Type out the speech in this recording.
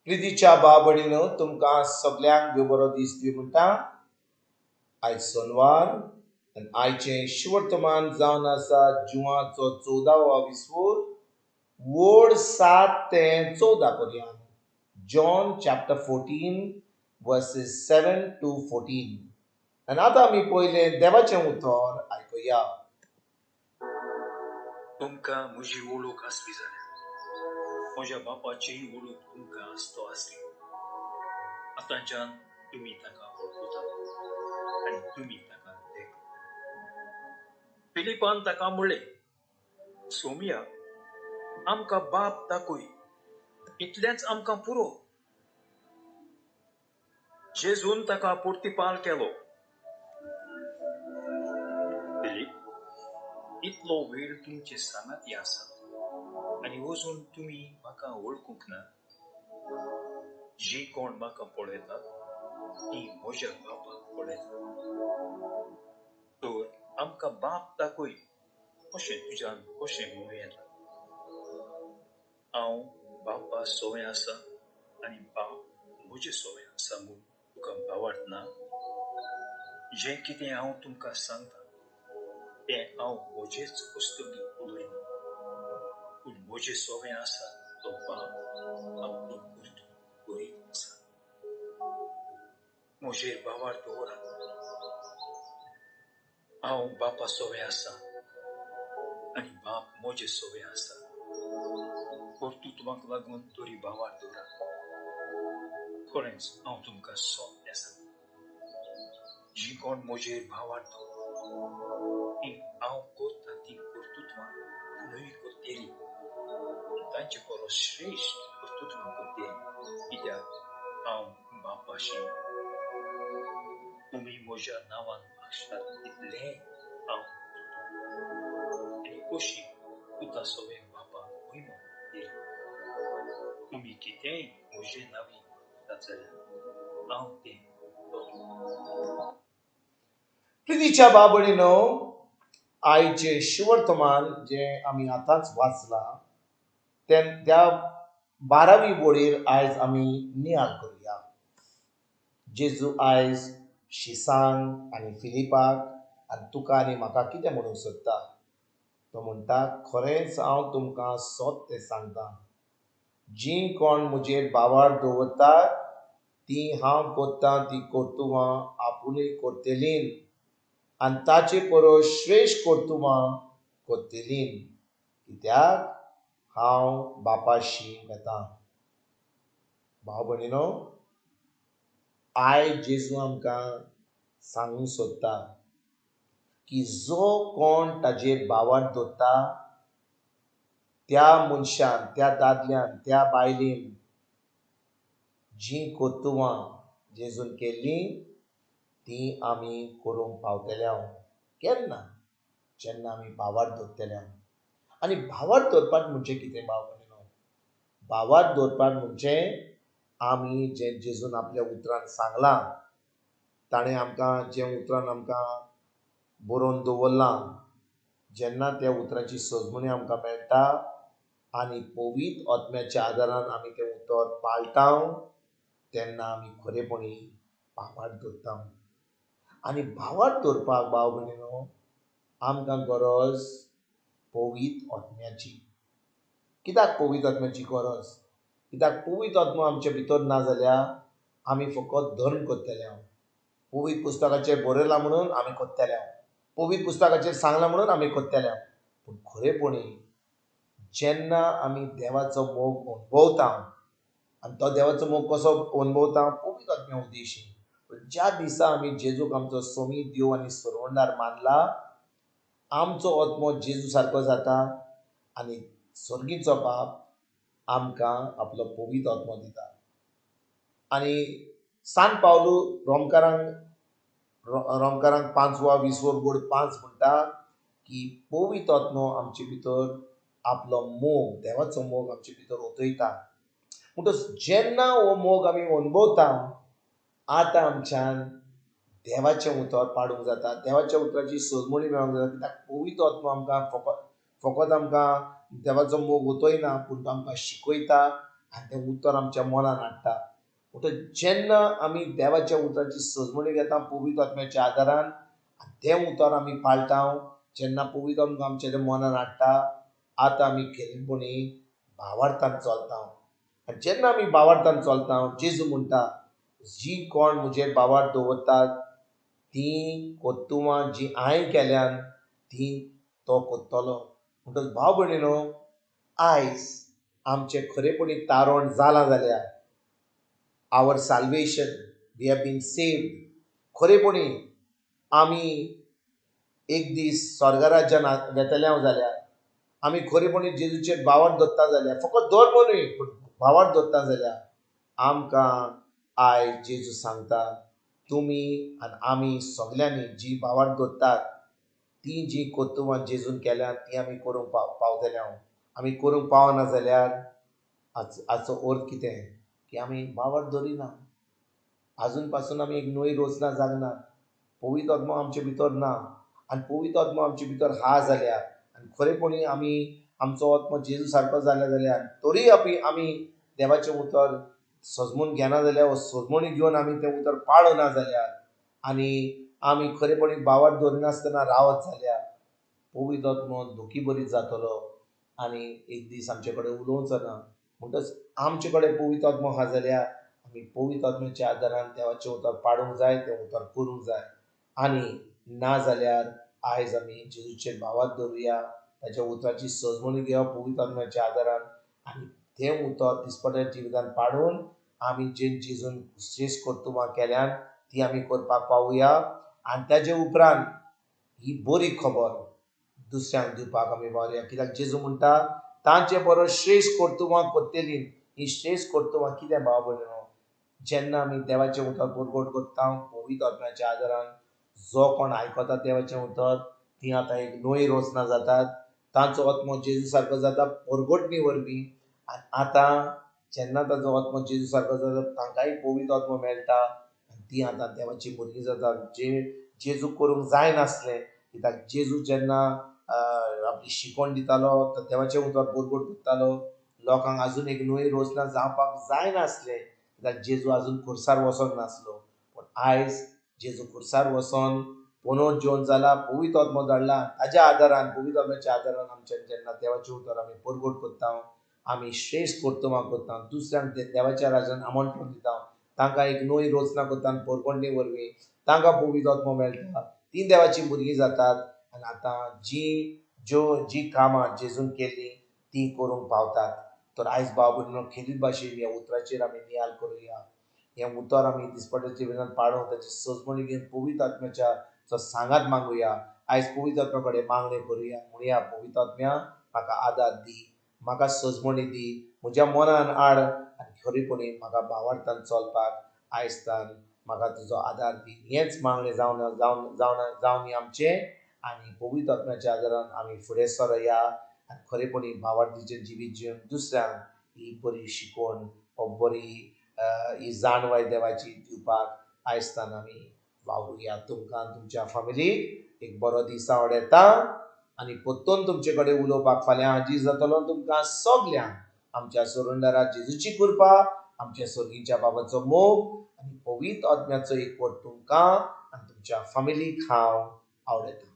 प्रितीच्या भाव भयणीनो, तुमकां सगल्यांक देव बरो दीस दी म्हणटा. आयज सोनवार आनी आयचें शुवर्तमान जावन आसा जुवाचो 14वो विस्वूर, वोड 7 ते 14 पर्यंत. John chapter 14 verses 7 to 14. आनी आतां आमी पयलें देवाचें उतर आयकुया. तुमकां म्हजी वळख आसली जाल्यार म्हज्या बापाचीय वळख तुमकां आसतो आसली. आतांच्यान तुमी ताका वळखतात आनी तुमी ताका देखतात. फिलिपान ताका म्हणलें, सोमया, आमकां बाप दाखय, इतलेंच आमकां पुरो. जेजून ताका प्रतिपाल केलो, फिलीप, इतलो वेळ तुमचे सांगाती आसा आनी अजून तुमी म्हाका वळखूंक ना? जी कोण म्हाका पळयतात ती म्हज्या बापाक पळयतात. तर आमकां बाप दाखय अशें तुज्यान कशें म्हणूं येता? हांव बापा सोवें आसा आनी बाप म्हजे सोवें आसा म्हूण तुका भावार्थ ना? जें कितें हांव तुमकां सांगता तें हांव म्हजेच पुस्तकी उलयना, पूण म्हजे सोवें आसा तो बाप आपलो कर्तृत्व करीत आसा. म्हजेर भावार्थ दवरात, हांव बापा सोवें आसा आनी बाप म्हजे सोवें आसा. कर्तृत्वाक लागून तरी भावार्थ दवरात. खरेंच हांव तुमकां सत्य सांगता, जी कोण म्हजेर भावार्थ दवरता ती हांव करता ती कर्तृत्वां ताणूय करतली, तांचे परस श्रेश्ठ कर्तृत्वां करतली, कित्याक हांव बापाशी. तुमी म्हज्या नांवान मागशात तितलें हांव करतलों, आनी कशी पुता सोवें बापाक म्हयमो दिली. तुमी कितेंय म्हजे नांवी मागतात जाल्यार हांव तें करतलों. प्रितीच्या भाव भयणीनो, आयचें शुवर्तमान जें आमी आतांच वाचलां त्या 12वी वळीर आयज आमी नियाळ करुया. जेजू आयज शिसांक आनी फिलिपाक आनी तुका आनी म्हाका कितें म्हणूंक सोदता? तो म्हणटा, खरेंच हांव तुमकां सत तें सांगता, जीं कोण म्हजेर भावार्थ दवरतात तीं हांव करतां तीं कर्तुवां आपुणूय करतलीं आनी ताचे परस श्रेश्ठ कर्तुवां करतलीं, कित्याक हांव बापाशी वेता. भाव भयणीनो, आयज जेजू आमकां सांगूंक सोदता की जो कोण ताजेर भावार्थ दवरता त्या मनशान, त्या दादल्यान, त्या बायलेन जीं कर्तुवां जेजून केल्लीं तीं आमी करूंक पावतले. केन्ना? जेन्ना आमी भावार्थ दवरतले. आनी भावार्थ दवरपाक म्हणजे कितें भाव भयणीनो? भावार्थ दवरपाक म्हणजे आमी जें जेजून आपल्या उतरान सांगलां, ताणें आमकां जें उतरान आमकां बरोवन दवरलां, जेन्ना त्या उतराची सजमणी आमकां मेळटा आनी पवित्र आत्म्याच्या आदारान आमी तें उतर पाळटा, तेन्ना आमी खरेपणी भावार्थ दवरता. आनी भावार्थ दवरपाक भाव भयणीनो आमकां गरज पवित्र आत्म्याची. कित्याक पवित्र आत्म्याची गरज? कित्याक पवित्र आत्मो आमचे भितर ना जाल्यार आमी फकत धर्म करतले. पवित्र पुस्तकाचेर बरयलां म्हणून आमी करतले, पवित्र पुस्तकाचेर सांगलां म्हणून आमी करतले. पूण खरेपणी जेन्ना आमी देवाचो मोग अणभवता, आनी तो देवाचो मोग कसो अणभवता? पवित्र आत्म्या उद्देशी. ज्या दिसा आमी जेजूक आमचो सोमी देव आनी सरवणदार मानला, आमचो आत्मो जेजू सारको जाता आनी सर्गीचो बाप आमकां आपलो पवित्र आत्मो दिता. आनी सान पावलू रोमकारांक 5वा 20 बोर्ड 5 म्हणटा की पवित्र आत्मो आमचे भितर आपलो मोग, देवाचो मोग आमचे भितर ओतयता. म्हणटच जेन्ना हो मोग आमी अणभवता, आतां आमच्यान देवाचें उतर पाडूंक जाता, देवाच्या उतराची सजमणी मेळोंक जाता. कित्याक पवित्र आत्मो आमकां फकत आमकां देवाचो मोग ओतयना, पूण तो आमकां शिकयता आनी तें उतर आमच्या मनान हाडटा. म्हणटच जेन्ना आमी देवाच्या उतराची सजमणी घेता पवित्र आत्म्याच्या आदारान आनी तें उतर आमी पाळटा, जेन्ना पवित्र आत्मो आमच्या तें मनान हाडटा, आतां आमी खेरीतपणी भावार्थान चलता. आनी जेन्ना आमी भावार्थान चलता, जेजू म्हणटा, जी कोण म्हजेर भावार्थ दवरतात तीं कर्तुवां जीं हांवें केल्यान तीं तो करतलो. म्हणटच भाव भयणीनो, आयज आमचें खरेपणी तारण जालां जाल्यार, our salvation, we have been saved, खरेपणी आमी एक दीस स्वर्गराज्यान वेतले जाल्यार, आमी खरेपणी जेजूचेर भावार्थ दवरता जाल्यार, फकत धर्म न्हय पूण भावार्थ दवरता जाल्यार, आमकां आयज जेजू सांगता, तुमी आनी आमी सगल्यांनी जी भावार्थ दवरतात तीं जीं कर्तुवां जेजून केल्यात तीं आमी करूंक पावतले. हांव आमी करूंक पावना जाल्यार हाचो अर्थ कितें की आमी भावार्थ दवरिना, आजून पासून आमी एक नवी रचना जागना, पवित्र आत्मो आमचे भितर ना. आनी पवित्र आत्मो आमचे भितर हा जाल्यार आनी खरेपणी आमी आमचो आत्मो जेजू सारको जाला जाल्यार, तरी आमी देवाचें उतर सजमून घेना जाल्यार वा सजमणी घेवन आमी तें उतर पाळना जाल्यार आनी आमी खरेपणी भावार्थ दवरिनासतना रावत जाल्यार, पवित्र आत्मो दुखी बरीत जातलो आनी एक दीस आमचे कडेन उलोवचो ना. म्हणटच आमचे कडेन पवित्र आत्मो आहा जाल्यार आमी पवित्र आत्म्याच्या आदारान देवाचें उतर पाडूंक जाय, तें उतर करूंक जाय. आनी ना जाल्यार आयज आमी जेजूचेर भावार्थ दवरुया, ताच्या उतराची सजमणी घेवप पवित्र आत्म्याच्या आदारान आनी तें उतर दिसपट्या जिवितान पाडून आमी जे जेजून श्रेश्ठ कर्तुबां केल्यान ती आमी करपाक पावुया. आनी ताजे उपरांत ही बरी खबर दुसऱ्यांक दिवपाक आमी पावया. कित्याक जेजू म्हणटा, तांचे बरो श्रेश्ठ कर्तुबां करतली. ही श्रेश्ठ कर्तुबां कितें भाव भयणीनो, जेन्ना आमी देवाचें उतर परगट करता पवित्र आत्म्याच्या आदारान, जो कोण आयकता देवाचें उतर तीं आतां एक नवी रचना जातात, तांचो आत्मो जेजू सारको जाता परगटणी वरवीं. आनी आतां जेन्ना ताचो आत्मो जेजू सारको जाता तांकांय पवित्र आत्मो मेळटा आनी तीं आतां देवाचीं भुरगीं जातात. जे जेजू करूंक जायनासलें, कित्याक जेजू जेन्ना आपली शिकवण दितालो तो देवाचें उतर परगट करतालो, लोकांक आजून एक नवी रचना जावपाक जायनासलें, कित्याक जेजू आजून खुर्सार वचोंक नासलो. पूण आयज जेजू खुर्सार वचोन पुनर्जीवन जाला, पवित्र आत्मो धाडला, ताज्या आदारान पवित्र आत्म्याच्या आदारान आमच्या जेन्ना देवाचें उतर आमी परगट करता, आमी श्रेश्ठ कर्तुबां करता, दुसऱ्यांक देवाच्या राजान आमंत्रण दिता, तांकां एक नवी रचना करता परगटणी वरवीं तांकां पवित्र आत्मो मेळटा, तीं देवाचीं भुरगीं जातात आनी आतां जी कामां जेजून केल्लीं तीं करूंक पावतात. तर आयज भाव भयणीनो, खेरीत भाशेन ह्या उतराचेर आमी नियाळ करुया, हें उतर आमी दिसपट्या जिवितांत पाडूंक ताची सजमणी घेवन पवित्र आत्म्याच्या जो सांगात मागुया. आयज पवित्र आत्म्या कडेन मागणें करुया, म्हणया, पवित्र आत्म्या म्हाका आदार दी, म्हाका सजमणी दी, म्हज्या मनान हाड आनी खरेपणी म्हाका भावार्थान चलपाक आयज तान म्हाका तुजो आदार दी. हेंच मागणें जावन जावन जावन जावनी आमचें आनी पवित्र आत्म्याच्या आदारान आमी फुडें सरया आनी खरेपणी भावार्थीचें जिवीत जिवन दुसऱ्यांक ही बरी शिकवण वा बरी ही जाणवाय देवाची दिवपाक आयज तान आमी वावरुया. तुमकां तुमच्या फामिलीक एक बरो दीस आवडटा आनी परतून तुमचे कडेन उलोवपाक फाल्यां हाजीर जातलो. तुमकां सगल्यांक आमच्या सोरंडरा जेजूची कृपा, आमच्या सर्गीच्या बाबाचो मोग आनी पवित्र आत्म्याचो एकवट तुमकां आनी तुमच्या फामिलीक हांव आवडटा.